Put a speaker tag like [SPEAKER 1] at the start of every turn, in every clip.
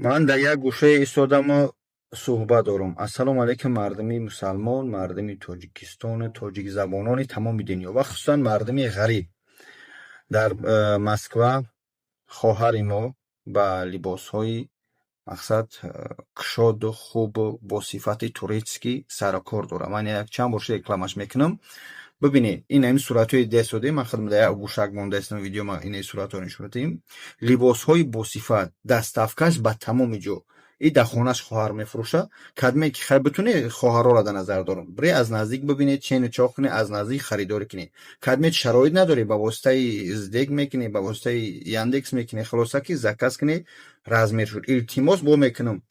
[SPEAKER 1] Ман дар як гӯшае истодаму суҳбат дорам. Ассалому алайкум, мардуми мусалмон, мардуми Тоҷикистону тоҷикзабонони тамоми дунё ва хусусан мардуми ғариб. Дар Москва хоҳари мо ба либосҳои, мақсад, кушоду хубу бо сифати турецкий сарукор дорам. Ман як чанд бор рекламаш мекунам. Бибинед, ин ҳамин суратҳои десодем, ман худам дар як гӯшак мондаистам, видео ма инаи суратҳоро нишон додем. Либосҳои босифат, доставкаш ба тамоми ҷо. И дар хонаш хоҳар мефурӯшад. Кадме ки хай битуне, хоҳарҳоро дар назар дорам. Бире аз наздик бибинед, чену чоқ кунед, аз наздик харидорӣ кунед. Кадме шароит надоред, ба воситаи СДЭК мекунед, ба воситаи Яндекс мекунед, хулоса ки заказ кунед, размер шуд. Илтимос бо мекунам.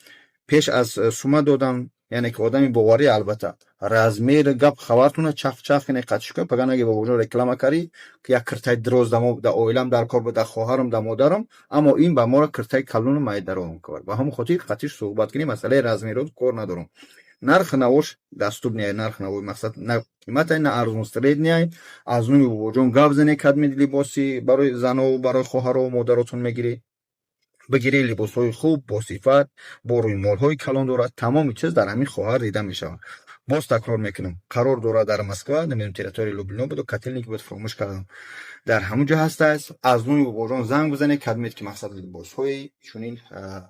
[SPEAKER 1] Пеш аз сума додан, яъне ки одами боварӣ, албатта, размер гап хабартона чах-чах кунед, қатиш кунед, пага наги бобоҷон реклама кардӣ, як киртаи дроз да оилам дар кор буд, да хоҳарам, да модарам, аммо ин ба моро киртаи калону майдаро кард. Ба ҳамон хотир қатиш суҳбат кунем, масъалаи размерот кор надорам. Нархи навош доступный, нархи навои, мақсад, на қиматай, на арзон, средний. Аз номи бобоҷон гап зане, кадми либоси барои занову барои хоҳарову модаротон мегирӣ, бигирӣ, либосҳои хуб, босифат, бо рӯймолҳои калон дорад. Тамоми чиз дар ҳамин хоҳар дида мешавад. Боз такрор мекунам, қарор дорад дар Москва, намедонам, территорияи Люблино буду, Котельники буд, фаромӯш кардам. Дар ҳамон ҷо ҳастааст. Аз номи бобоҷон занг бизанед, кадмед ки, мақсад, либосҳои чунин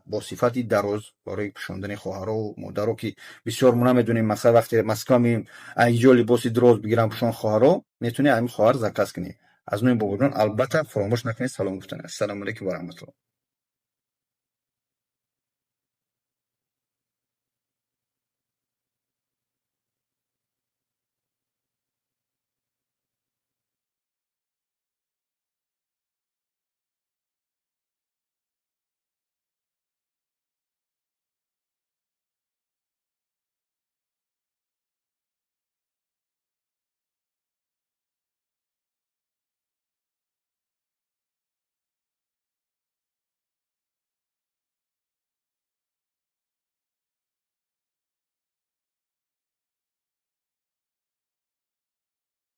[SPEAKER 1] бо сифати дароз барои пӯшондани хоҳарову модаро, ки бисёр мо намедонем, мақсад, вақте Москва меем, инҷо либоси дроз бигирам, пӯшон хоҳаро, метавонед ҳамин хоҳар заказ кунед. Аз номи бобоҷон, албатта, фаромӯш накунед салом гуфтан. Ассалому алайкум ва раҳматуллоҳ.